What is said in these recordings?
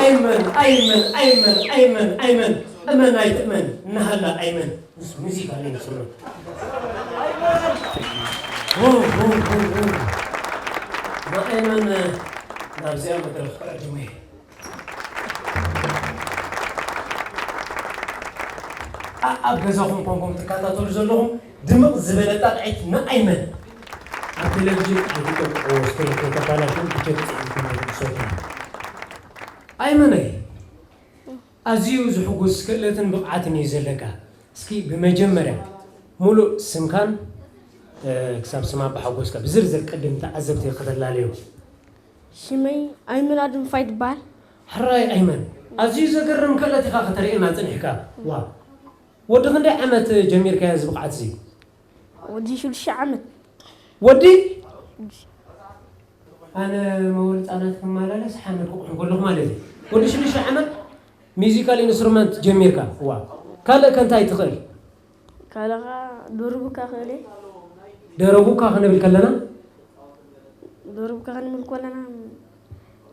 ኣይመን ኣይመን ኣይመን ኣይመን ኣይመን እመን ኣይትእመን እናሃላ ኣይመን ምስ ሙዚቃ ናይ ንስምዕ። ው፣ ው፣ ው፣ ው። ንኣይመን ናብዚኣ መድረኽ ክዕድሙ እየ። ኣ- ኣብ ገዛኹም ኮንኩም ትከታተሉ ዘለኹም ድምቕ ዝበለ ጣቕዒት ንኣይመን ኣብ ቴሌቪዥን ኣይትጠቅዑ። ስክሪን ከይተባላሽው ብቸክ ጽሒፍኩም ውሰዱ። ኣይመነይ ኣዝዩ ዝሕጉስ ክእለትን ብቕዓትን እዩ ዘለካ። እስኪ ብመጀመርያ ሙሉእ ስምካን ክሳብ ስማ ብሓጎስካ ብዝርዝር ቅድም ተዓዘብቲ ከተላለዮ። ሽመይ ኣይመን ኣድንፋይ ትበሃል። ሕራይ ኣይመን ኣዝዩ ዘገርም ክእለት ኢኻ ከተርእየና ጽኒሕካ። ዋ ወዲ ክንደይ ዓመት ጀሚርካዮ እዚ ብቕዓት እዚ? ወዲ ሽዱሽተ ዓመት። ወዲ ኣነ መወል ህጻናት ክመላለስ ሓመድ ክቑሕ ከለኹ ማለት እዩ። ወዲ ሽዱሽተ ዓመት ሚዚካል ኢንስትሩመንት ጀሚርካ። ዋ ካልእ ከ እንታይ ትኽእል? ካልኻ ደርቡካ ክእለ። ደረቡካ ክንብል ከለና ደርቡካ ክንብል ከለና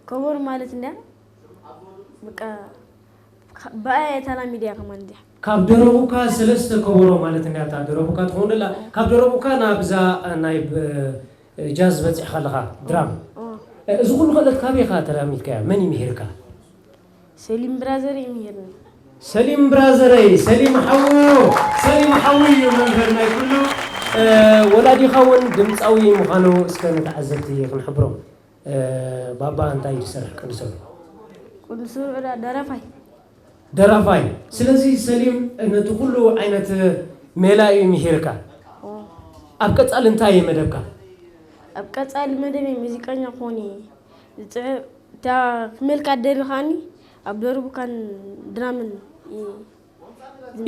ከበሮ ማለት እንድያ። በቃ ብኣያ ተላሚድያ ከማን እንድያ። ካብ ደረቡካ ሰለስተ ከበሮ ማለት እንድያ። እታ ደረቡካ ትኸውን ደላ ካብ ደረቡካ ናብዛ ናይ ብ- ጃዝ በፂሕካ ኣለኻ ድራም። እዚ ኩሉ ክእለት ካበይ ኢኻ ተላሚድካዮ? መን እዩ ምሂርካ? ሰሊም ብራዘር እዩ ምሂርኒ። ሰሊም ብራዘረይ፣ ሰሊም ሓዉ፣ ሰሊም ሓዉ እዩ መምህር ናይ ኩሉ። ወላዲኻ እውን ድምፃዊ ምዃኑ እስከ ንተዓዘብቲ ክንሕብሮም። ባባ እንታይ እዩ ዝሰርሕ ቅዱሰሉ? ቅዱስ ውዕዳ ደራፋይ። ደራፋይ። ስለዚ ሰሊም ነቲ ኩሉ ዓይነት ሜላ እዩ ምሂርካ። ኣብ ቀፃሊ እንታይ እዩ መደብካ? ኣብ ቀፃሊ መደበይ ሙዚቀኛ ክኾን እየ ዝፅዕር። እታ ክመልካ ደሊ ከዓኒ ኣብ ደርቡካን ድራምን እየ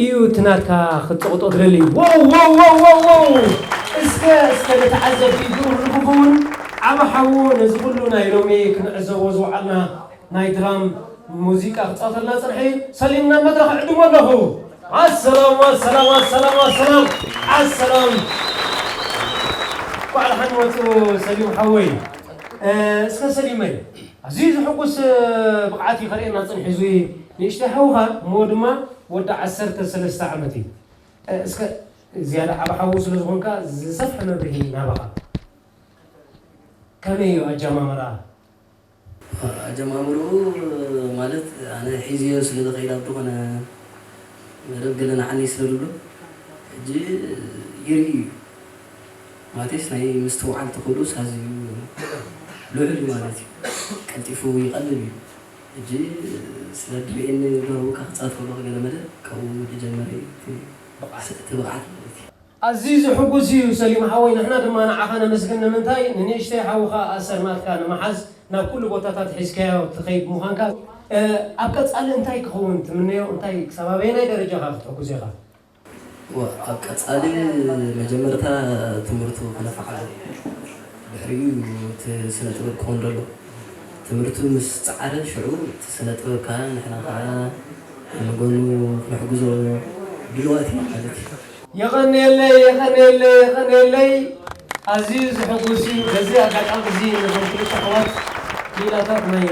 እዩ እቲ ናትካ ክትፀቕጦ ትደሊ። ዋው ዋው ዋው ዋው ዋው! እስከ እስከ ንተዓዘብቲ ብሩህ ንክኸውን ዓቢ ሓዉ ነዚ ኩሉ ናይ ሎሚ ክንዕዘቦ ዝወዓልና ናይ ድራም ሙዚቃ ክፃወተልና ፅንሐ ሰሊም ናብ መድረኽ ዕድሞ ኣለኹ። ኣሰላም ኣሰላም ኣሰላም ኣሰላም ኣሰላም። እንኳዕ ደሓን መፁ ሰሊም ሓወይ። እስከ ሰሊመይ ኣዝዩ ዝሕጉስ ብቕዓት እዩ ከርእየና ፅንሕ እዚ ንእሽተይ ሓውኻ እሞ ድማ ወዲ ዓሰርተ ሰለስተ ዓመት እዩ። እስከ ዝያዳ ዓቢ ሓው ስለ ዝኾንካ ዝሰፍሐ መብርሂ ናባኻ ከመይ እዩ ኣጀማምራ? ኣጀማምርኡ ማለት ኣነ ሒዝዮ ስለ ዝኸይድ ኣብ ዝኾነ መደብ ገለ ንዓኒ ስለ ዝብሎ ሕጂ ይርኢ እዩ ማለትስ ናይ ምስትውዓል ተኽእሎስ ኣዝዩ ልዑል እዩ ማለት እዩ። ቀልጢፉ ይቐልብ እዩ። ሕጂ ስለ ድርእየኒ ደርቡካ ክጻወት ከለኹ ገለ መደብ ካብኡ ዝጀመረ እዩ እቲ ብቕዓት ማለት እዩ። ኣዝዩ ዝሕጉስ እዩ ሰሊም ሓወይ፣ ንሕና ድማ ንዓኻ ነመስግን። ንምንታይ ንንእሽተይ ሓውኻ ኣሰር ናትካ ንምሓዝ ናብ ኩሉ ቦታታት ሒዝካዮ ትኸይድ ምዃንካ። ኣብ ቀጻሊ እንታይ ክኸውን ትምነዮ? እንታይ ክሳብ ኣበየናይ ደረጃኻ ክትሕጉዝ ኢኻ? ኣብ ቀጻሊ መጀመርታ ትምህርቱ ክነፍሕ ኣለዎ። ድሕሪኡ እቲ ስነ ጥበብ ክኸውን ደሎ ትምህርቱ ምስ ጸዓረ ሽዑ እቲ ስነ ጥበብ ከኣ ንሕና ከኣ ንጎኑ ክንሕግዞ ድልዋት ኢና ማለት እዩ። የቐንየለይ የቐንየለይ የቐንየለይ። ኣዝዩ ዝሕጉስ እዩ። በዚ ኣጋጣሚ እዚ ነዞም ክልተ ኣሕዋት ክኢላታት ናይ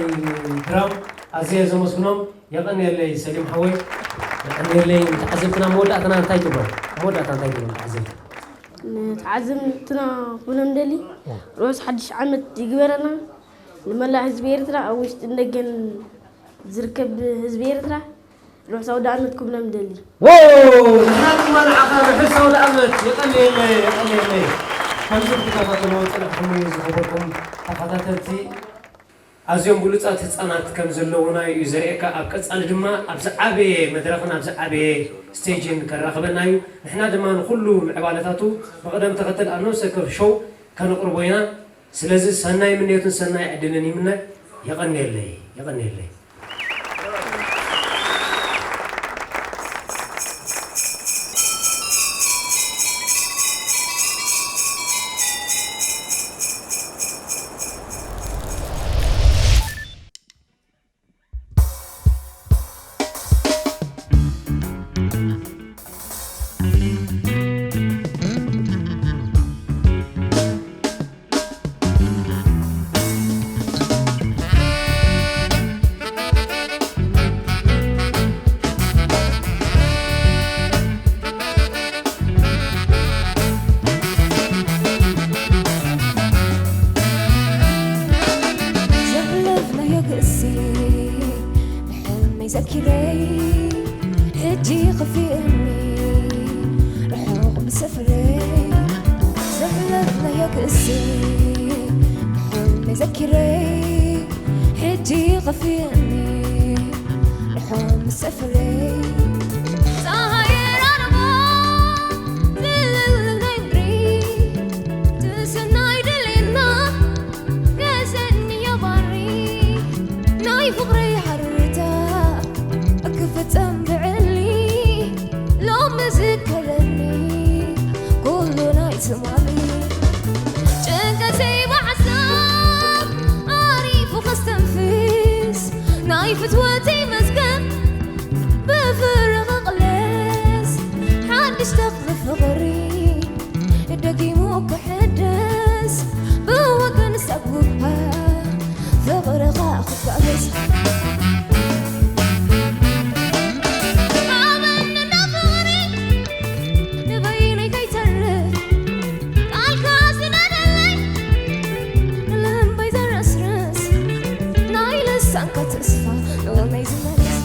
ድራም ኣዝየ ዘመስግኖም። የቐንየለይ ሰሊም ሓወይ። የቐንየለይ። ንተዓዘብትና መወዳእታና እንታይ ትብሎ? መወዳእታ እንታይ ትብሎ ንተዓዘብቲ? ንተዓዘብትና ክብሎም ደሊ ርሑስ ሓድሽ ዓመት ይግበረና ንመላእ ህዝቢ ኤርትራ ኣብ ውሽጥን ደገን ዝርከብ ህዝቢ ኤርትራ ርሑስ ኣውደኣመት ክብሎም ደሊ። ዎው ንሕና ድማ ንዓኻ ርሑስ ኣውደኣመት። የቐንየለይ የቐንየለይ። ከምዚ ክትከታተልዎ ዝጸናሕኩም እዩ ዝኸበርኩም ተኸታተልቲ። ኣዝዮም ብሉጻት ህጻናት ከም ዘለዉና እዩ ዘርእየካ። ኣብ ቀጻሊ ድማ ኣብ ዝዓበየ መድረኽን ኣብ ዝዓበየ ስቴጅን ከራኽበና እዩ። ንሕና ድማ ንኹሉ ምዕባለታቱ ብቕደም ተኸተል ኣብ ነፍሲ ወከፍ ሾው ከነቕርቦ ኢና። ስለዚ ሰናይ ምንዮትን ሰናይ ዕድልን ይምነ። የቐንየለይ የቐንየለይ። ኢለይ ሕጂ ኸፊእኒ ርሑቕ ብሰፈረይ ዘሕለፍናዮ ክእሲ ብሕልሚ ዘኪረይ ሕጂ ኸፊእኒ ርሑቕ ብሰፈረይ ጸሃየ ራርቦ ዝልል ናይ ምድሪ ትስናይ ደሌና ገዘኒ የባሪ ናይ ፍቕረይ ሃሩታ ክፍጸም ብዕሊ ሎሚ ዝከረኒ ኩሉ ናይ ትማሊ ጭንቀተይ ባዕሳ ኣሪፉ ከስተንፍስ ናይ ፍትወተይ መዝገብ ብፍርቂ ቅለስ ሓድሽ ተኽሊ ፍቕሪ ደጊሙ ክሕደስ ብወገን ሰብ ውሃ ፍቕርኻ ክጋበዝ ኣመንና ፍቕሪ ንበይነይ ከይተርፍ ቃልካ ስደደለይ ልበይ ዘረስርስ ናይ ልሳንካ ተስፋ ንወመይ ዝመልስ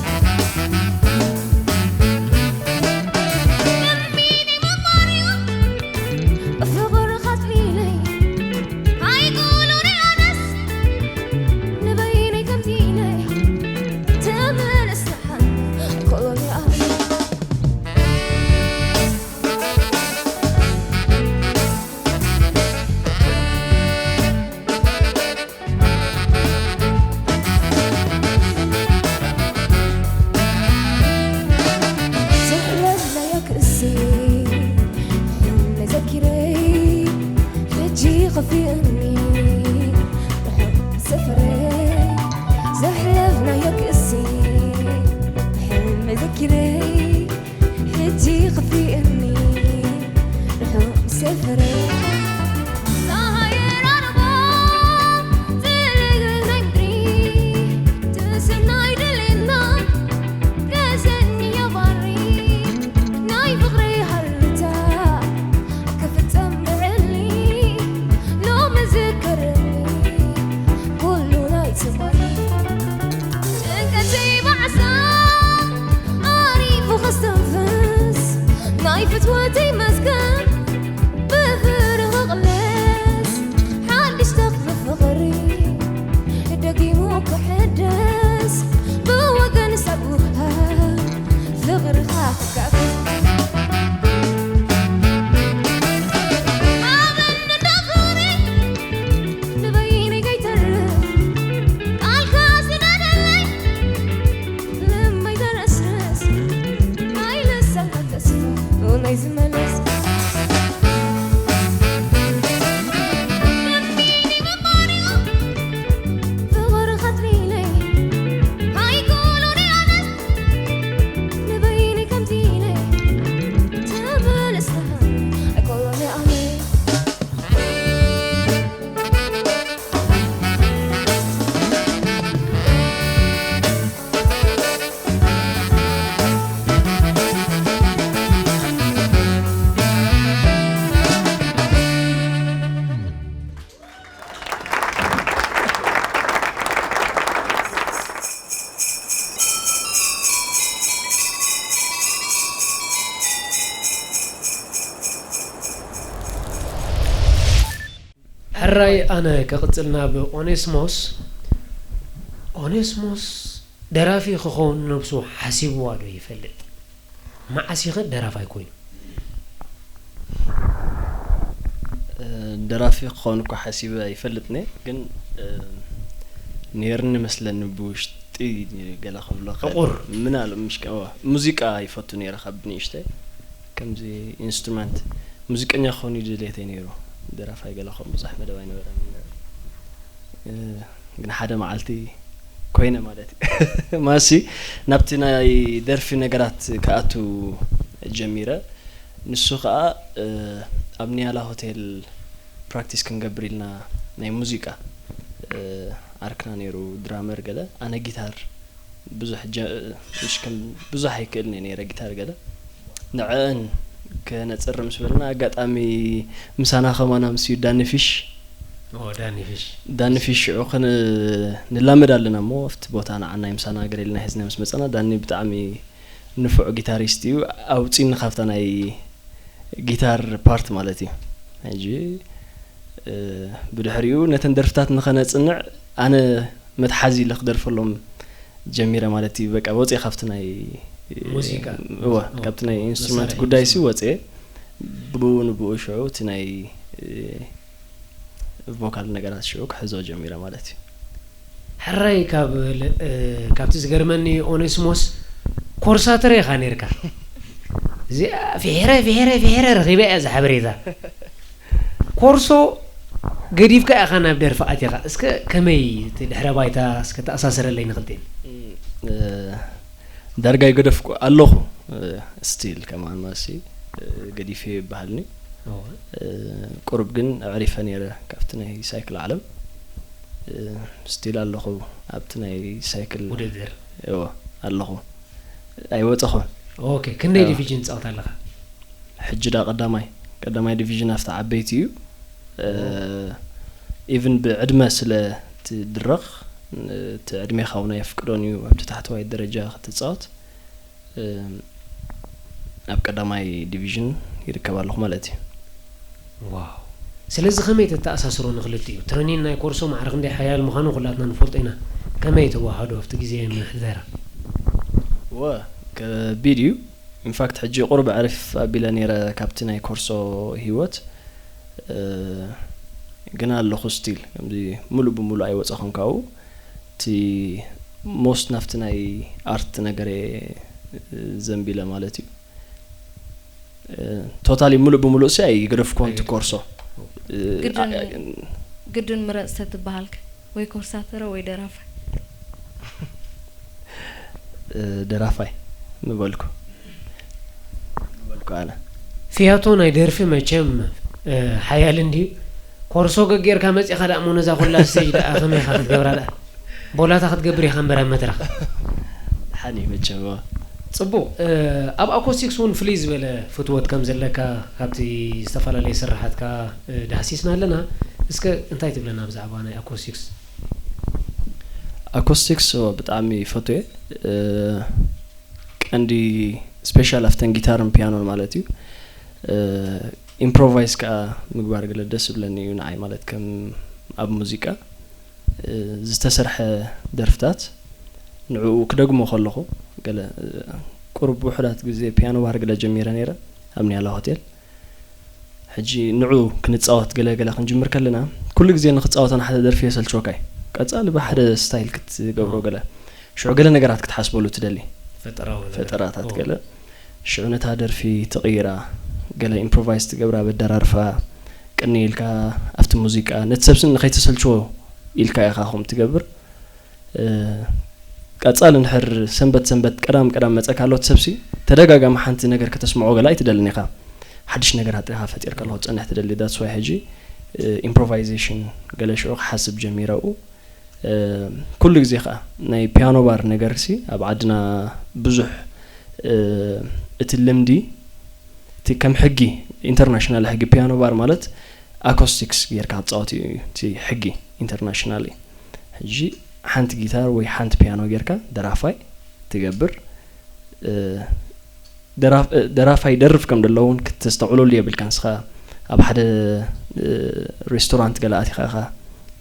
ሕራይ ኣነ ከቕጽልና ብኦኔስሞስ። ኦኔስሞስ ደራፊ ክኸውን ነብሱ ሓሲብዋ ዶ ይፈልጥ? መዓስ ኢኸ ደራፋይ ኮይኑ? ደራፊ ክኸውን እኳ ሓሲበ ኣይፈልጥን እየ፣ ግን ነይርኒ መስለኒ ብውሽጢ ገለ ክብሎ ዕቑር ምናል ምሽቀ ሙዚቃ ይፈቱ ነይረ ካብ ብንእሽተይ ከምዚ ኢንስትሩመንት ሙዚቀኛ ክኸውን እዩ ድሌተይ ነይሩ። ደራፋይ ገለ ክኸውን ብዙሕ መደብ ኣይነበረን። ግን ሓደ መዓልቲ ኮይነ ማለት እዩ። ማሲ ናብቲ ናይ ደርፊ ነገራት ክኣቱ ጀሚረ። ንሱ ከዓ ኣብ ኒያላ ሆቴል ፕራክቲስ ክንገብር ኢልና ናይ ሙዚቃ ዓርክና ነይሩ ድራመር ገለ ኣነ ጊታር ብዙሕ ጀ- ምሽ ከም ብዙሕ ኣይክእልን እየ ነይረ ጊታር ገለ ንዕአን ከነፅር ምስ በልና ኣጋጣሚ ምሳና ከማና ምስ ዩዳኒ ፊሽ ኦ፣ ዳኒ ፊሽ። ዳኒ ፊሽ ሽዑ ከን ንላመድ ኣለና እሞ ኣብቲ ቦታ ንዓና ይምሳና ገለ ኢልና ሒዝና ምስ መፀና፣ ዳኒ ብጣዕሚ ንፉዕ ጊታሪስት እዩ። ኣውፂኒ ካብታ ናይ ጊታር ፓርት ማለት እዩ። ሕጂ ብድሕሪኡ ነተን ደርፍታት ንኸነፅንዕ ኣነ መትሓዚ ኢለ ክደርፈሎም ጀሚረ ማለት እዩ። በቃ ወፅየ ካብቲ ናይ ሙዚቃ። እወ፣ ካብቲ ናይ ኢንስትሩመንት መሳርሒ ጉዳይ ሲ ሙዚቃ። ወፅየ። ብኡ ንብኡ ሽዑ እቲ ናይ ቮካል ነገራት ሽዑ ክሕዞ ጀሚረ ማለት እዩ። ሕራይ ካብ ል- እ፣ ካብቲ ዝገርመኒ ኦኔስሞስ ኮርሳተር ኢኻ ነርካ። እዚኣ ፍሕረ ፍሕረ ፍሕረ ረኺበ እያ እዛ ሓበሬታ። ኮርሶ ገዲፍካ ኢኻ ናብ ደርፊ ኣቲኻ። እስከ ከመይ እቲ ድሕረ ባይታ እስከ ተኣሳስረለይ ንኽልቴን። እ፣ ዳርጋ ይገደፍኩ ኣለኹ። ስቲል ከማን ማሲ ገዲፈ ይበሃልኒ። ቁሩብ ግን ኣዕሪፈ ነይረ ካብቲ ናይ ሳይክል ዓለም። ስቲል ኣለኹ ኣብቲ ናይ ሳይክል ውድድር። እዎ ኣለኹ። ኣይወፀኹን። ኦኬ፣ ክንደይ ኣዎ። ዲቪዥን ትፃወት ኣለኻ? ሕጂ ዳ ቀዳማይ ቀዳማይ ዲቪዥን ኣብቲ ዓበይቲ እዩ። ኢቭን ብዕድመ ስለ ትድረኽ እቲ ዕድሜኻ እውን ኣየፍቅዶን እዩ ኣብቲ ታሕተዋይ ደረጃ ክትፃወት። ኣብ ቀዳማይ ዲቪዥን ይርከብ ኣለኹ ማለት እዩ። ዋው። ስለዚ ከመይ ተተኣሳስሮ ንኽልቲኡ? ትረኒን ናይ ኮርሶ ማዕረ ክንደይ ሓያል ምዃኑ ኩላትና ንፈልጦ ኢና። ከመይ ተዋሃዶ ኣብቲ ግዜ ምሕደራ? ወ ከቢድ እዩ። ኢንፋክት ሕጂ ቁሩብ ዕርፍ ኣቢለ ነይረ ካብቲ ናይ ኮርሶ ህይወት። ግና ኣለኹ ስቲል ከምዚ ሙሉእ ብሙሉእ ኣይወፀኹን ካብኡ። እቲ ሞስት ናብቲ ናይ ኣርት ነገር እየ ዘንቢለ ማለት እዩ። ቶታሊ ሙሉእ ብምሉእ ሲ ኣይገደፍኩን እቲ ኮርሶ። ግድን ግድን ምረፅ ተትበሃልከ ወይ ኮርሳተረ ወይ ደራፋይ? ደራፋይ ምበልኩ ምበልኩ ኣነ። ፊያቶ ናይ ደርፊ መቸም ሓያል እንድዩ። ኮርሶ ገጌርካ መፂኻ ደኣ እሞ ነዛ ኩላ ስቴጅ ደኣ ከመይ ኢኻ ክትገብራ ደኣ? ቦላታ ክትገብር ኢኻ እምበር ኣብ መድረኽ። ሓኒ መቸም እዋ። ፅቡቕ። ኣብ ኣኮስቲክስ እውን ፍልይ ዝበለ ፍትወት ከም ዘለካ ካብቲ ዝተፈላለየ ስራሓትካ ዳህሲስና ኣለና። እስከ እንታይ ትብለና ብዛዕባ ናይ ኣኮስቲክስ? ኣኮስቲክስ እዎ ብጣዕሚ ይፈትዎ እየ። ቀንዲ ስፔሻል ኣብተን ጊታርን ፒያኖን ማለት እዩ። ኢምፕሮቫይዝ ከዓ ምግባር ገለ ደስ ዝብለኒ እዩ ንዓይ ማለት ከም ኣብ ሙዚቃ ዝተሰርሐ ደርፍታት ንዕኡ ክደግሞ ከለኹ ገለ ቁሩብ ውሑዳት ግዜ ፒያኖ ባር ገለ ጀሚረ ነይረ ኣብ ኒያላ ሆቴል። ሕጂ ንዑ ክንጻወት ገለ ገለ ክንጅምር ከለና ኩሉ ግዜ ንክጻወቶ ንሓደ ደርፊ የሰልችወካ እዩ። ቀጻሊ ብሓደ ስታይል ክትገብሮ ገለ ሽዑ ገለ ነገራት ክትሓስበሉ ትደሊ ፈጠራዊ ነገር። ፈጠራታት ኦ። ገለ ሽዑ ነታ ደርፊ ትቕይራ ገለ ኢምፕሮቫይዝ ትገብራ በደራርፋ ቅኒ ኢልካ ኣብቲ ሙዚቃ ነቲ ሰብሲ ንኸይተሰልችዎ ኢልካ ኢኻ ከምኡ ትገብር። ቀጻሊ እንድሕር ሰንበት ሰንበት ቀዳም ቀዳም መጸካ ኣሎ እቲ ሰብሲ ተደጋጋሚ ሓንቲ ነገር ከተስምዖ ገለ ኣይትደልን ኢኻ። ሓድሽ ነገራት ጥሪኻ ፈጢርካ ኣለኹ ትጸንሕ ትደሊ that's why ሕጂ ኢምፕሮቫይዜሽን ገለ ሽዑ ክሓስብ ጀሚረ ኣብኡ። ኩሉ ግዜ ከዓ ናይ ፒያኖ ባር ነገር ሲ ኣብ ዓድና ብዙሕ እቲ ልምዲ እቲ ከም ሕጊ ኢንተርናሽናል ሕጊ ፒያኖ ባር ማለት ኣኮስቲክስ ጌርካ ክትጻወት እዩ እቲ ሕጊ ኢንተርናሽናል እዩ። ሕጂ ሓንቲ ጊታር ወይ ሓንቲ ፒያኖ ጌርካ ደራፋይ ትገብር። ደራፋይ ደርፍ ከም ደሎ እውን ክተስተውዕለሉ የብልካ ንስኻ ኣብ ሓደ ሬስቶራንት ገለ ኣቲኻ ኢኻ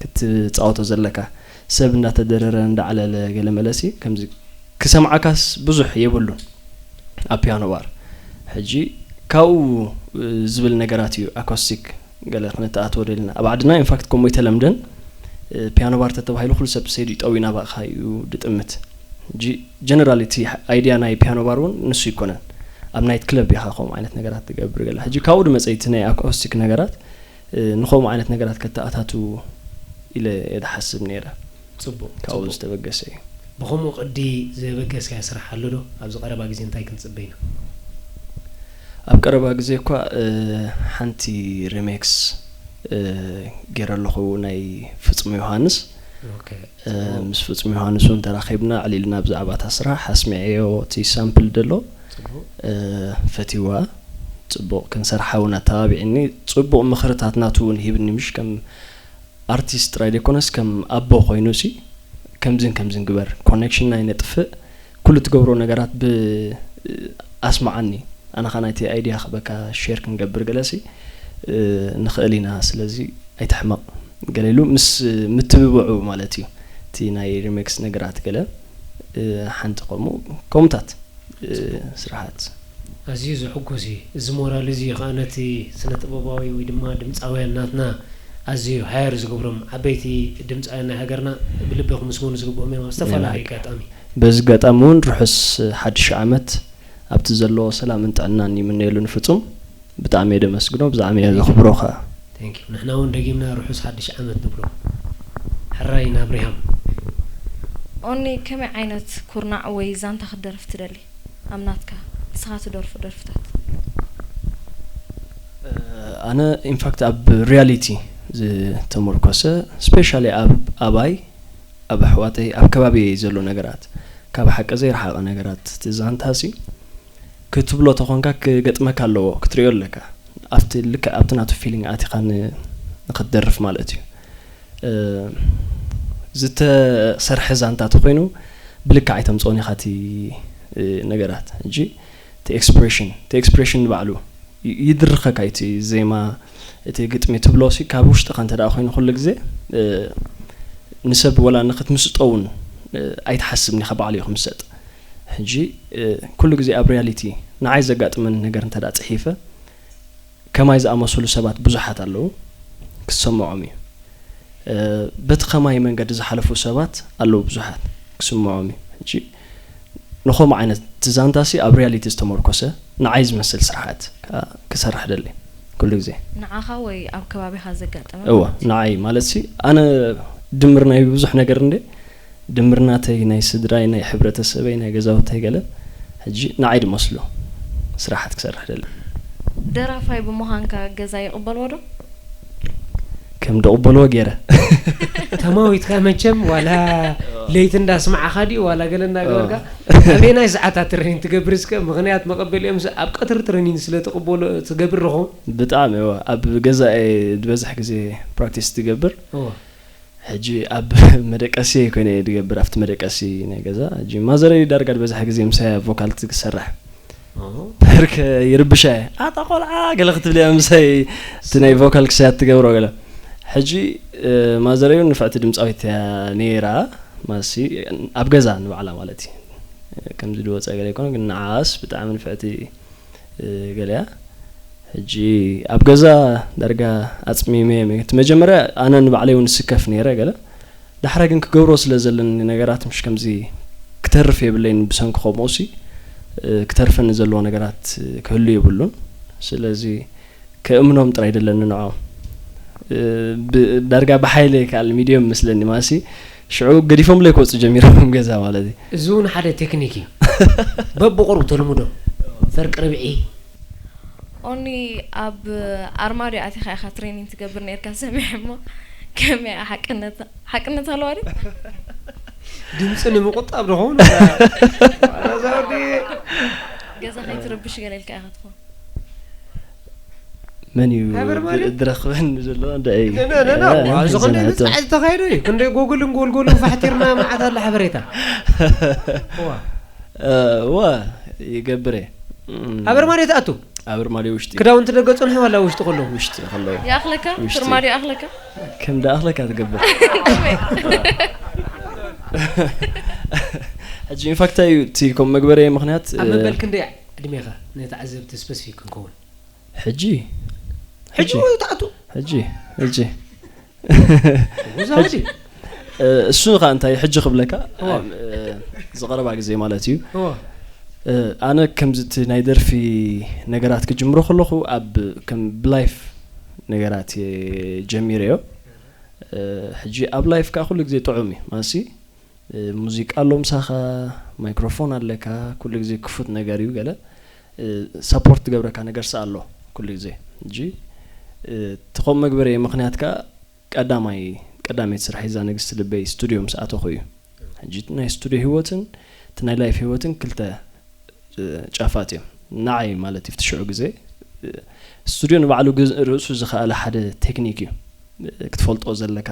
ክትፃወቶ ዘለካ ሰብ እንዳተደረረ እንዳዓለለ ገለ መለሲ ከምዚ ክሰምዓካስ ብዙሕ የብሉን ኣብ ፒያኖ ባር። ሕጂ ካብኡ ዝብል ነገራት እዩ ኣኮስቲክ ገለ ክንተኣትዎ ደሊና ኣብ ዓድና ኢንፋክት ከምኡ ኣይተለምደን። ፒያኖ ባር ተተባሂሉ ኩሉ ሰብ ሰይዱ ይጠውዩ ናባእኻ እዩ ድጥምት። ጀነራል እቲ ኣይድያ ናይ ፒያኖ ባር እውን ንሱ ይኮነን ኣብ ናይት ክለብ ኢኻ ከምኡ ዓይነት ነገራት ትገብር ገለ ሕጂ ካብኡ ድመፀ እቲ ናይ ኣኮስቲክ ነገራት ንከምኡ ዓይነት ነገራት ከተኣታቱ ኢለ እየ ዝሓስብ ነይረ። ፅቡቅ ካብኡ ዝተበገሰ እዩ። ብከምኡ ቅዲ ዘበገስካዮ ስራሕ ኣሎ ዶ? ኣብዚ ቀረባ ግዜ እንታይ ክንፅበ ኢና? ኣብ ቀረባ ግዜ እኳ ሓንቲ ሪሜክስ ገይረ ኣለኹ ናይ ፍፁም ዮሃንስ። ምስ ፍፁም ዮሃንስ እውን ተራኺብና ዕሊልና ብዛዕባ እታ ስራሕ ኣስሚዐዮ እቲ ሳምፕል ደሎ ፈቲዋ። ፅቡቕ ክንሰርሓ እውን ኣተባቢዕኒ። ፅቡቕ ምኽርታት ናቱ እውን ሂብኒ ምሽ ከም ኣርቲስት ጥራይ ዘይኮነስ ከም ኣቦ ኮይኑ ሲ ከምዝን ከምዝን ግበር፣ ኮኔክሽን ናይ ነጥፍእ፣ ኩሉ ትገብሮ ነገራት ብ ኣስማዓኒ፣ ኣነ ኸ ናይቲ ኣይድያ ክበካ ሼር ክንገብር ገለ ሲ ንኽእል ኢና። ስለዚ ኣይትሕመቕ ገለ ኢሉ ምስ ምትብብዑ ማለት እዩ። እቲ ናይ ሪሜክስ ነገራት ገለ ሓንቲ ከምኡ ከምታት ስርሓት ኣዝዩ ዘሐጉስ እዩ። እዚ ሞራል እዚ ከኣ ነቲ ስነ ጥበባዊ ወይ ድማ ድምጻውያን ናትና ኣዝዩ ሃየር ዝገብሮም። ዓበይቲ ድምጻውያን ናይ ሃገርና ብልቢ ክምስገኑ ዝግብኦም እዮም ኣብ ዝተፈላለዩ ኣጋጣሚ። በዚ ኣጋጣሚ እውን ርሑስ ሓድሽ ዓመት ኣብቲ ዘለዎ ሰላምን ጥዕናን ይምነየሉ ንፍጹም። ብጣዕሚ እየ ደመስግኖ፣ ብጣዕሚ እየ ዘኽብሮ ከኣ። Thank you። ንሕና እውን ደጊምና ርሑስ ሓድሽ ዓመት ንብሎ። ሕራይ ናብሪሃም። ኦኒ ከመይ ዓይነት ኩርናዕ ወይ ዛንታ ክትደርፍ ትደሊ? ኣብ ናትካ ንስኻ ትደርፎ ደርፍታት። ኣነ ኢንፋክት ኣብ ሪያሊቲ ዝተመርኮሰ ስፔሻሊ ኣብ ኣባይ ኣብ ኣሕዋተይ ኣብ ከባቢየይ ዘሎ ነገራት ካብ ሓቂ ዘይረሓቐ ነገራት እቲ ዛንታ ሲ ክትብሎ ተኾንካ ክገጥመካ ኣለዎ ክትሪኦ ኣለካ ኣብቲ ልክዕ ኣብቲ ናቱ ፊሊንግ ኣቲኻ ንክትደርፍ ማለት እዩ። ዝተሰርሐ ዛንታ ተኮይኑ ብልክዕ ኣይተምፅኦን ኢኻ እቲ ነገራት እንጂ እቲ ኤክስፕሬሽን እቲ ኤክስፕሬሽን ንባዕሉ ይድርኸካ እቲ ዜማ እቲ ግጥሚ ትብሎ ሲ ካብ ውሽጥኻ እንተ ደኣ ኮይኑ ኩሉ ግዜ ንሰብ ወላ ንክትምስጦ እውን ኣይትሓስብን ኢኻ ባዕሉ እዩ ክምሰጥ ሕጂ ኩሉ ግዜ ኣብ ሪያሊቲ ንዓይ ዘጋጥመኒ ነገር እንተ ደኣ ፅሒፈ ከማይ ዝኣመሰሉ ሰባት ብዙሓት ኣለዉ ክሰምዖም እዩ። በቲ ከማይ መንገዲ ዝሓለፉ ሰባት ኣለዉ ብዙሓት ክስምዖም እዩ። ሕጂ ንኸምኡ ዓይነት እቲ ዛንታ ሲ ኣብ ሪያሊቲ ዝተመርኮሰ ንዓይ ዝመስል ስርሓት ክሰርሕ ደሊ ኩሉ ግዜ። ንዓኻ ወይ ኣብ ከባቢኻ ዘጋጠመ እወ ማለት እዩ። ንዓይ ማለት ሲ ኣነ ድምር ናይ ብዙሕ ነገር እንደ ድምር ናተይ ናይ ስድራይ ናይ ሕብረተሰበይ ናይ ገዛውተይ ገለ ሕጂ ንዓይ ድመስሉ ስራሓት ክሰርሕ ደሊ። ደራፋይ ብምዃንካ ገዛ ይቕበልዎ ዶ? ከም ድቕበልዎ ገይረ። ተማዊትካ መቸም ዋላ ለይቲ እንዳስማዕኻ ድዩ ዋላ ገለ እንዳገበርካ ኣበየናይ ሰዓታት ትሬኒንግ ትገብር እስከ ምኽንያት መቐበሊኦም ኣብ ቀትሪ ትሬኒንግ ስለ ትቕበሎ ትገብር ርኹም ብጣዕሚ እወ ኣብ ገዛ እየ ዝበዝሕ ግዜ ፕራክቲስ ትገብር እወ ሕጂ ኣብ መደቀሲ ኮይነ እየ ዝገብር ኣብቲ መደቀሲ ናይ ገዛ ሕጂ ማዘረይ ዳርጋ ዝበዝሐ ግዜ ምሳያ ቮካል ትሰርሕ ፐርክ ይርብሻ እየ ኣታ ቆልዓ ገለ ክትብል እያ ምሳይ እቲ ናይ ቮካል ክሳያ ትገብሮ ገለ ሕጂ ማዘረይ እውን ንፍዕቲ ድምፃዊት እያ ነይራ ማሲ ኣብ ገዛ ንባዕላ ማለት እዩ ከምዚ ዝወፀ ገለ ይኮነ ግን ንዓስ ብጣዕሚ ንፍዕቲ ገለያ ሕጂ ኣብ ገዛ ዳርጋ ኣፅሚመ እቲ መጀመርያ ኣነ ንባዕለይ እውን ስከፍ ነይረ ገለ ዳሕራ ግን ክገብሮ ስለ ዘለኒ ነገራት ምሽ ከምዚ ክተርፍ የብለይን ብሰንኪ ከምኡ ሲ ክተርፈኒ ዘለዎ ነገራት ክህሉ የብሉን ስለዚ ከእምኖም ጥራይ ደለኒ ንዖም ዳርጋ ብሓይለ ይከኣል ሚድዮም መስለኒ ማሲ ሽዑ ገዲፎምለይ ክወፁ ጀሚሮም ገዛ ማለት እዩ እዚ እውን ሓደ ቴክኒክ እዩ በብቁሩብ ተልምዶ ፈርቂ ርብዒ ኦኒ ኣብ ኣርማድዮ ኣቲኻ ኢኻ ትሬኒንግ ትገብር ነርካ ሰሚዐ እሞ ከመይ ሓቅነት ሓቅነት ኣለዋ ድዩ ድምፂ ንምቁጣብ ድኸውን ገዛ ከይትርብሽ ገለ ኢልካ ኢኻ ትኸውን መን እዩ ድረኽበኒ ዘሎ እዚ ክንደይ ምፅዓይ ዝተኻየደ እዩ ክንደይ ጎግልን ጎልጎልን ፋሕቲርና መዓት ኣለ ሓበሬታ ዋ ይገብር እየ ኣብ ኣርማድዮ ትኣቱ ኣብ ኣርማድዮ ውሽጢ ክዳውንቲ ደገ ፅንሑ ዋላ ውሽጢ ከለዉ ውሽጢ ከለዉ ይኣኽለካ ኣርማድዮ ይኣኽለካ ከም ደኣኽለካ ትገብር ሕጂ ኢንፋክት እዩ እቲ ከም መግበረየ ምክንያት ኣብ መበል ክንደይ ዕድሜኻ ነተዓዘብቲ ስፐሲፊክ ክንከውን ሕጂ ሕጂ ትኣቱ ሕጂ ሕጂ ጉዛዲ እሱ ኸ እንታይ ሕጂ ክብለካ ዝቐረባ ግዜ ማለት እዩ ኣነ ከምዚ እቲ ናይ ደርፊ ነገራት ክጅምሮ ከለኹ ኣብ ከም ብላይፍ ነገራት ጀሚረዮ ሕጂ ኣብ ላይፍ ከዓ ኩሉ ግዜ ጥዑም እዩ ማሲ ሙዚቃ ኣሎ ምሳኻ ማይክሮፎን ኣለካ ኩሉ ግዜ ክፉት ነገር እዩ ገለ ሳፖርት ትገብረካ ነገር ሲ ኣሎ ኩሉ ግዜ እንጂ ትኾም መግበሪ ምክንያት ከዓ ቀዳማይ ቀዳመይቲ ስራሕ ይዛ ንግስቲ ልበይ ስቱዲዮ ምስ ኣተኹ እዩ ሕጂ ናይ ስቱዲዮ ህይወትን እቲ ናይ ላይፍ ህይወትን ክልተ ጫፋት እዮም ንዓይ ማለት እዩ ሽዑ ግዜ ስቱዲዮ ንባዕሉ ርእሱ ዝኸኣለ ሓደ ቴክኒክ እዩ ክትፈልጦ ዘለካ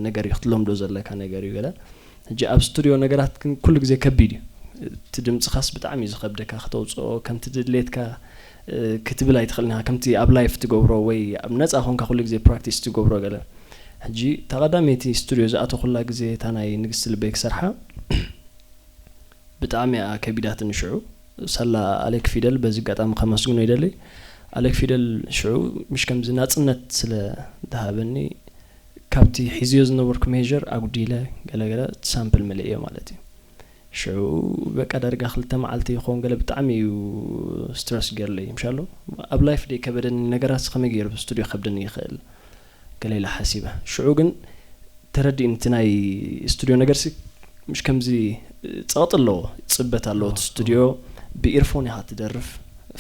ነገር እዩ ክትለምዶ ዘለካ ነገር እዩ ገለ ሕጂ ኣብ ስቱድዮ ነገራት ግን ኩሉ ግዜ ከቢድ እዩ እቲ ድምፅኻስ ብጣዕሚ እዩ ዝኸብደካ ከተውፅኦ ከምቲ ድሌትካ ክትብል ኣይትኽእልን ኢኻ ከምቲ ኣብ ላይፍ ትገብሮ ወይ ኣብ ነፃ ኮንካ ኩሉ ግዜ ፕራክቲስ ትገብሮ ገለ ሕጂ እታ ቀዳመይቲ ስቱድዮ ዝኣተኹላ ግዜ እታ ናይ ንግስቲ ልበይ ክሰርሓ ብጣዕሚ እያ ከቢዳትኒ ሽዑ ሳላ ኣሌክ ፊደል በዚ ኣጋጣሚ ከመስግኖ ይደሊ ኣሌክ ፊደል ሽዑ ምሽ ከምዚ ናፅነት ስለ ዝሃበኒ ካብቲ ሒዝዮ ዝነበርኩ ሜር ኣጉዲለ ገለገለ ሳምፕል መሊእዮ ማለት እዩ ሽዑ በቃ ዳርጋ ክልተ መዓልቲ ይኸውን ገለ ብጣዕሚ እዩ ስትረስ ገይርለይ ምሻሎ ኣብ ላይፍ ደይ ከበደኒ ነገራት ከመይ ገይሩ ስቱድዮ ከብደኒ ይኽእል ገለ ኢለ ሓሲበ ሽዑ ግን ተረዲእኒ እቲ ናይ ስቱድዮ ነገር ሲ ምሽ ከምዚ ጸቕጢ ኣለዎ፣ ጽበት ኣለዎ እቲ ስቱድዮ ብኢርፎን ኢኻ ትደርፍ፣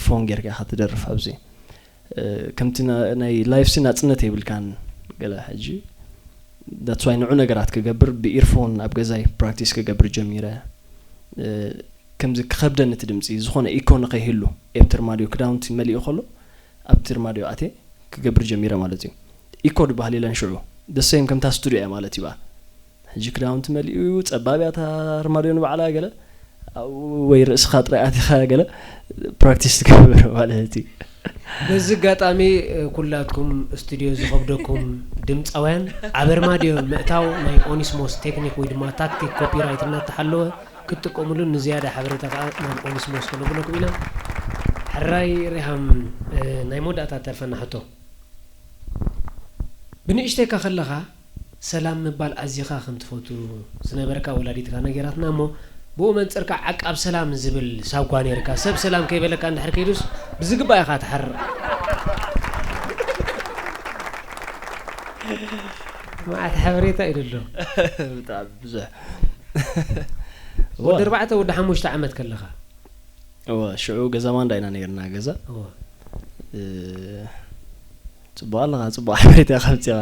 ፎን ጌርካ ኢኻ ትደርፍ ኣብዚ ከምቲ ናይ ላይፍ ሲ ናጽነት የብልካን ገለ ሕጂ that's why ንዑ ነገራት ክገብር ብኢርፎን ኣብ ገዛይ ፕራክቲስ ክገብር ጀሚረ ከምዚ ክኸብደኒ እቲ ድምፂ ዝኾነ ኢኮ ንኸይህሉ ኤብቲ ርማድዮ ክዳውንቲ መሊኡ ከሎ ኣብቲ ርማድዮ ኣትየ ክገብር ጀሚረ ማለት እዩ ኢኮ ድበሃል የለን ሽዑ ደሰይም ከምታ ስቱድዮ እያ ማለት እዩ በኣ ሕጂ ክዳውንቲ መሊኡ እዩ ጸባብ እያ እታ ርማድዮ ንባዕላ ገለ ኣብኡ ወይ ርእስኻ ጥራይ ኣቲኻ ገለ ፕራክቲስ ትገብር ማለት እዩ በዚ ኣጋጣሚ ኩላትኩም ስቱድዮ ዝኸብደኩም ድምፃውያን ኣብ ኣርማድዮ ምእታው ናይ ኦኒስሞስ ቴክኒክ ወይ ድማ ታክቲክ ኮፒራይት እናተሓለወ ክትጥቀሙሉን ንዝያዳ ሓበሬታ ከዓ ናብ ኦኒስሞስ ከነብለኩም ኢና። ሕራይ ሪሃም ናይ መወዳእታ ተርፈና ሕቶ ብንእሽተይካ ከለኻ ሰላም ምባል ኣዚኻ ከም ትፈቱ ዝነበርካ ወላዲትካ ነጊራትና እሞ ብኡ መንፅር ከዓ ዓቃብ ሰላም ዝብል ሳጓ ነይርካ ሰብ ሰላም ከይበለካ እንድሕር ከይዱስ ብዝግባእ ኢኻ ትሓርቕ መዓት ሓበሬታ እዩ ደሎ ብጣዕሚ ብዙሕ ወዲ ኣርባዕተ ወዲ ሓሙሽተ ዓመት ከለኻ እወ ሽዑ ገዛ ማንዳ ኢና ነይርና ገዛ እወ ጽቡቕ ኣለኻ ጽቡቕ ሓበሬታ ኢኻ ኣምጺኻ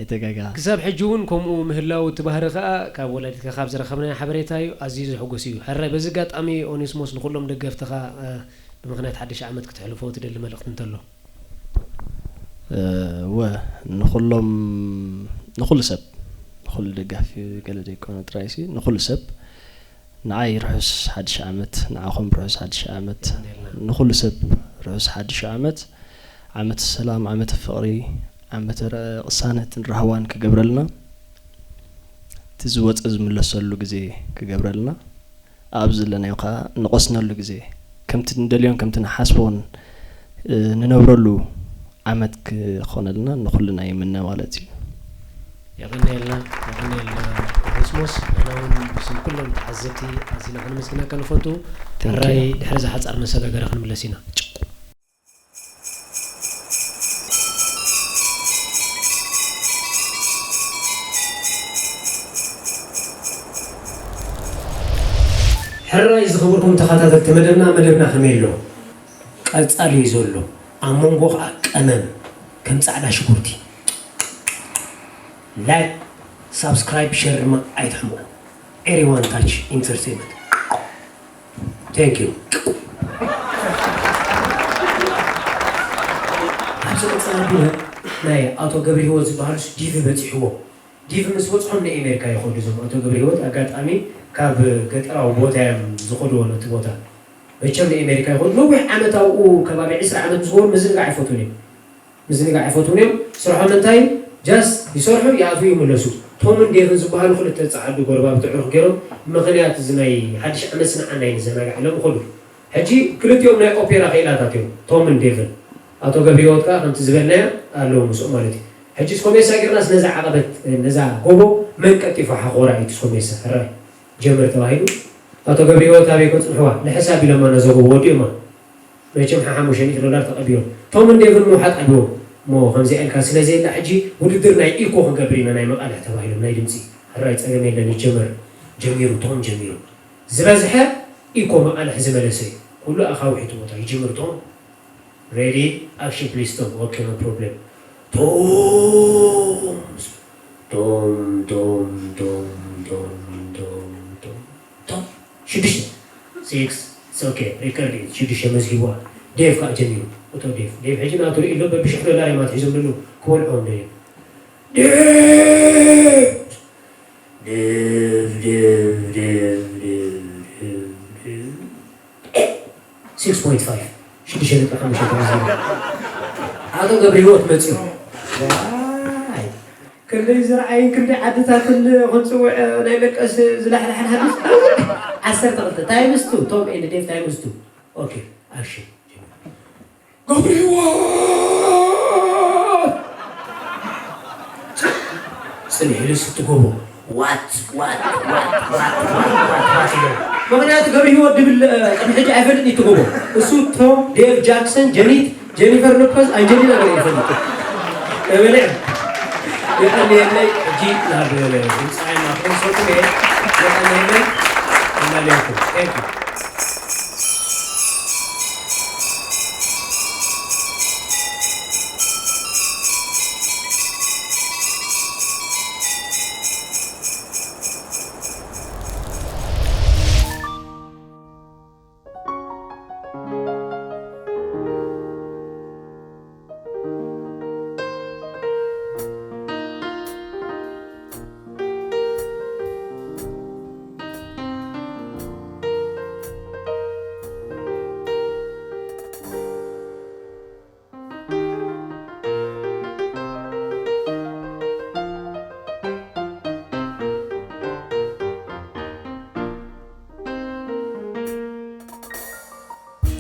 ኣይተጋጋ ክሳብ ሕጂ እውን ከምኡ ምህላው እቲ ባህሪ ከዓ ካብ ወላዲትካ ካብ ዝረኸብናዮ ሓበሬታ እዩ ኣዝዩ ዘሕጉስ እዩ ሕራይ በዚ ኣጋጣሚ ኦኔስሞስ ንኩሎም ደገፍትኻ ብምኽንያት ሓድሽ ዓመት ክተሕልፎ ትደሊ መልእኽቲ እንተሎ እወ ንኹሎም ንኹሉ ሰብ ንኹሉ ደጋፊ ገለ ዘይኮነ ጥራይ ሲ ንኹሉ ሰብ ንዓይ ርሑስ ሓድሽ ዓመት ንዓኹም ርሑስ ሓድሽ ዓመት ንኹሉ ሰብ ርሑስ ሓድሽ ዓመት ዓመት ሰላም ዓመት ፍቕሪ ዓመት ቅሳነትን ራህዋን ክገብረልና እቲ ዝወፀ ዝምለሰሉ ግዜ ክገብረልና ኣብ ዘለናዮ ከዓ ንቐስነሉ ግዜ ከምቲ ንደልዮን ከምቲ ንሓስቦን ንነብረሉ ዓመት ክኾነልና ንኹልና ይምነ ማለት እዩ። የቐንየልና የቐንየልና ኦስሞስ ንሕና እውን ብስም ኩሎም ተዓዘብቲ ኣዚና ከነመስግነካ ንፈቱ ሕራይ ድሕሪ ዝሓፃር መሰጋገሪ ክንምለስ ኢና። ሕራይ ዝኸበርኩም ተኸታተልቲ መደብና መደብና ከመይ ኣሎ ቀፃሊ እዩ ዘሎ ኣብ መንጎ ከዓ ቀመም ከም ፃዕዳ ሽጉርቲ ላይክ ሳብስክራይብ ሸር ድማ ኣይትሕምቁ ኤሪዋን ታች ኢንተርቴንመንት Thank you. ኣብዚ ቀፃሊ ኣቢለ ናይ ኣቶ ገብረ ህይወት ዝበሃሉስ ዲቪ በፂሕዎ ዲቪ ምስ በፅሖም ናይ ኣሜሪካ ይኸዱ እዞም ኣቶ ገብረ ህይወት ኣጋጣሚ ካብ ገጠራዊ ቦታ እዮም ዝኸድዎ ነቲ ቦታ መቸም ናይ ኣሜሪካ ይኸዱ ነዊሕ ዓመት ኣብኡ ከባቢ ዕስራ ዓመት ምስ ገበሩ ምዝንጋዕ ኣይፈትዉን እዮም ምዝንጋዕ ኣይፈትዉን እዮም። ስርሖም እንታይ እዩ? ጃስት ይሰርሑ ይኣትዉ ይምለሱ። ቶምን ዴቭን ዝበሃሉ ክልተ ጸዓዱ ጎረባብቲ ዕሩኽ ገይሮም ብምኽንያት እዚ ናይ ሓድሽ ዓመት ስንዓ ናይ ንዘናጋዕ ኢሎም ይኸዱ። ሕጂ ክልቲኦም ናይ ኦፔራ ክኢላታት እዮም ቶምን ዴቭን። ኣቶ ገብረሂወት ከኣ ከምቲ ዝበልናዮ ኣለዉ ምስኦም ማለት እዩ። ሕጂ ስኮሜሳ ጌርናስ ነዛ ዓቐበት ነዛ ጎቦ መን ቀልጢፋ ሓኾራ እዩ እቲ ስኮሜሳ ሕራይ ጀምር ተባሂሉ ኣቶ ገብረሂወት ኣበይ ከጽንሕዋ ንሕሳብ ኢሎማ ነዛ ጎቦ ወዲኦማ። መቸም ሓሓሙሽተ ሚእቲ ዶላር ተቐቢሎም ቶም እንዴ ግን ምውሓጥ ኣድዎም እሞ ከምዚኣ ኢልካ ስለ ዘየላ ሕጂ ውድድር ናይ ኢኮ ክንገብር ኢና ናይ መቓልሕ ተባሂሎም ናይ ድምፂ ሕራይ ፀገም የለን ይጀመር ጀሚሩ ቶም ጀሚሩ ዝበዝሐ ኢኮ መቓልሕ ዝመለሰ እዩ ኩሉ ኣኻውሕ እቲ ቦታ ይጅምር ቶም ready action please ቶም okay no problem ቶም ቶም ቶም ቶም ቶም ቶም ቶም ቶም ሽዱሽተ six okay record እዩ ሽዱሽተ መዝጊብዋ ዴቭ ከዓ ጀሚሩ። እቶ ዴቭ ዴቭ ሕጂ ናቱ ርእዩ ኣሎ። በብሽሕ ዶላር እዮም ኣትሒዞም ኣለዉ። ክበልዖ እንዶ እዮም። ዴቭ ዴቭ ዴቭ ዴቭ ዴቭ ዴቭ ዴቭ ዴቭ six point five ሽዱሽተ ነጥቢ ሓሙሽተ ኣቶ ገብረ ህይወት መፅኡ። ዋይ፣ ክንደይ ዝረኣይን ክንደይ ዓድታትን ክንፅውዕ ናይ መቀስ ዝላሕላሕን ሃዲስ ዓሰርተ ክልተ ታይምስ ቱ ቶም ኤንድ ዴቭ ታይምስ ቱ። ኦኬ፣ ኣክሽን። ገብረ ህይወት! ጽንሕ ኢሉ ስቲ ጎቦ ዋት ዋት ዋት ዋት ዋት ዋት ዋት ኢሉ። ምኽንያቱ ገብረ ህይወት ድብል ቅድሚ ሕጂ ኣይፈልጥን እዩ እቲ ጎቦ። እሱ ቶም፣ ዴቭ፣ ጃክሰን፣ ጀኒት፣ ጀኒፈር ሎፐዝ፣ ኣንጀሊና ገለ ይፈልጡ። ተበልዕ። የቐንየለይ። ሕጂ ናብ ድምፃዊ ማክሮን ሰጥሜ። የቐንየለይ። እናልያኩም። Thank you።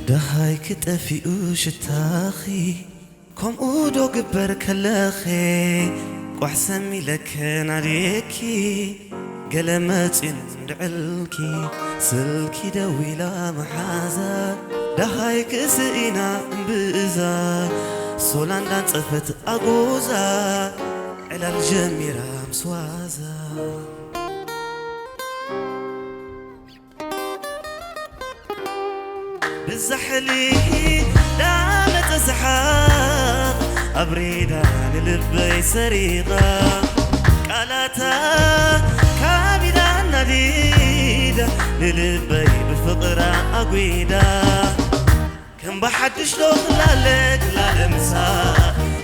ደሃይ ክጠፊኡ ሽታኺ ከምኡ ዶ ግበር ከለኸ ቋሕ ሰሚለከ ናድየኪ ገለ መፂን ድዕልኪ ስልኪ ደዊላ መሓዛ ደሃይ ክስኢና እምብእዛ ሶላ እንዳንፀፈት ኣጎዛ ዕላል ጀሚራ ምስ ዋዛ ብዛሕሊ ዳመተ ሰሓቕ ኣብሪዳ ንልበይ ሰሪቓ ቃላታ ካቢዳ ናዲዳ ንልበይ ብፍቕራ ኣጒዳ ከም ብሓድሽ ዶ ክላለ ክላለ ምሳ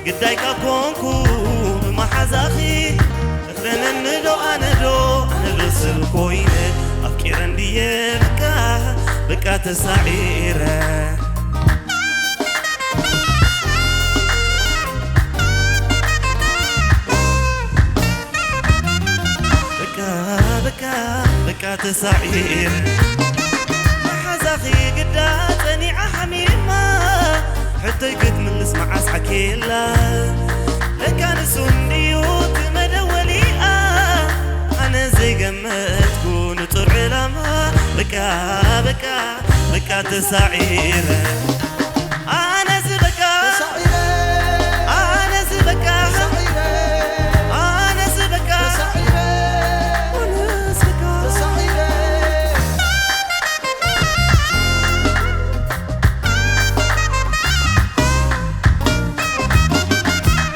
ግዳይ ካብ ኮንኩ ብመሓዛኺ እኽረነኒ ዶ ኣነ ዶ ኣነ ዶ ሰብ ኮይነ ኣፍቂረ እንድየ በቃ በቃ ተሳዒረ በቃ በቃ በቃ ተሳዒረ መሓዛኺ ግዳ ጸኒዓ ሓሚማ ሕቶይ ክትምልስ መዓስ ሓኪላ ለካ ንሱ እንድዩ እቲ መደወሊኣ ኣነ ዘይገመትኩ ንጹር ዕላማ በቃ በቃ በቃ ተሳዒረ ኣነስ በቃ ኣነስ በቃ ኣነስ በቃ ኣነስ በቃ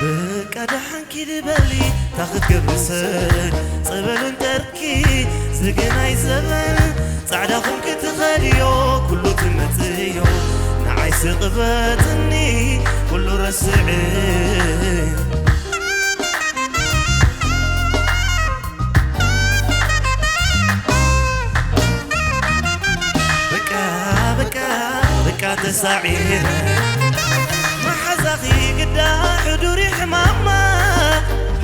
በቃ ደሓን ኪዲ በሊ ታኽትገብሪ ሰብ ጸበሉን ጠርኪ ዝግናይ ዘበን ጻዕዳ ኹንኪ ትኸድዮ ኩሉ ትመጽዮ ንዓይ ስቕበትኒ ኩሉ ረስዕ በቃ በቃ በቃ ተሳዒረ መሓዛኺ ግዳ ሕዱሪ ሕማማ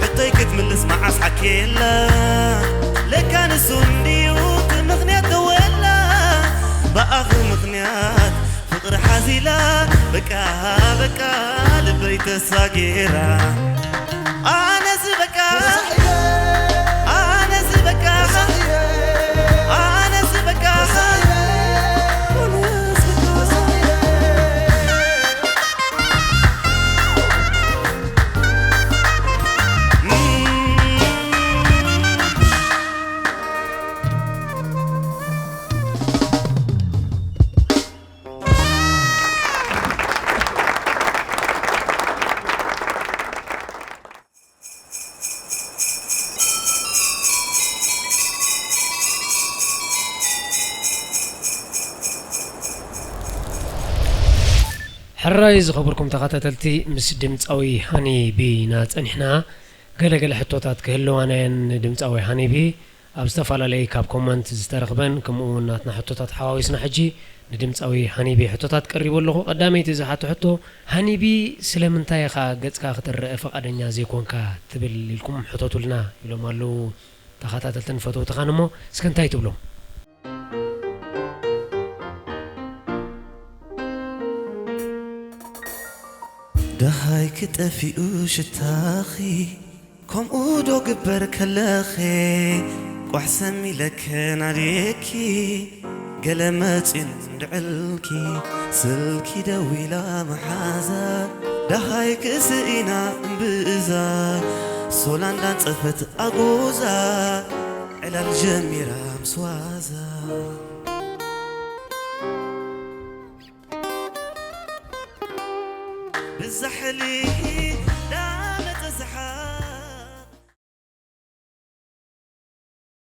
ሕቶይ ክትምልስ መዓስ ሓኬላ ለካ ንሱ እንድዩ እቲ ምኽንያት ተወላ ብኣኺ ምኽንያት ፍቕሪ ሓዚላ በቃ በቃ ልበይ ተሳጊራ ኣነስ በቃ ኣነስ በቃ ኣነስ በቃ ሕራይ ዝኸበርኩም ተኸታተልቲ፣ ምስ ድምጻዊ ሃኒ ቢ ኢና ጸኒሕና። ገለ ገለ ሕቶታት ክህልዋና እየን ንድምጻዊ ሃኒ ቢ። ኣብ ዝተፈላለየ ካብ ኮመንት ዝተረኽበን ከምኡ እውን ናትና ሕቶታት ሓዋዊስና ሕጂ ንድምጻዊ ሃኒ ቢ ሕቶታት ቀሪቡ ኣለኹ። ቀዳመይቲ ዝሓቶ ሕቶ፣ ሃኒ ቢ ስለምንታይ ኢኻ ገጽካ ክትረአ ፍቓደኛ ዘይኮንካ ትብል ኢልኩም ሕተቱልና ኢሎም ኣለዉ ተኸታተልትን ፈተውትኻን። እሞ እስከ እንታይ ትብሎም? ደሃይ ክጠፊኡ ሽታኺ ከምኡ ዶ ግበር ከለኺ ቋሕ ሰሚለከ ናድየኪ ገለ መጺን ድዕልኪ ስልኪ ደዊላ መሓዛ ደሃይ ክስኢና እምብእዛ ሶላ እንዳንጸፈት ኣጎዛ ዕላል ጀሚራ ምስ ዋዛ ብዛሕሊ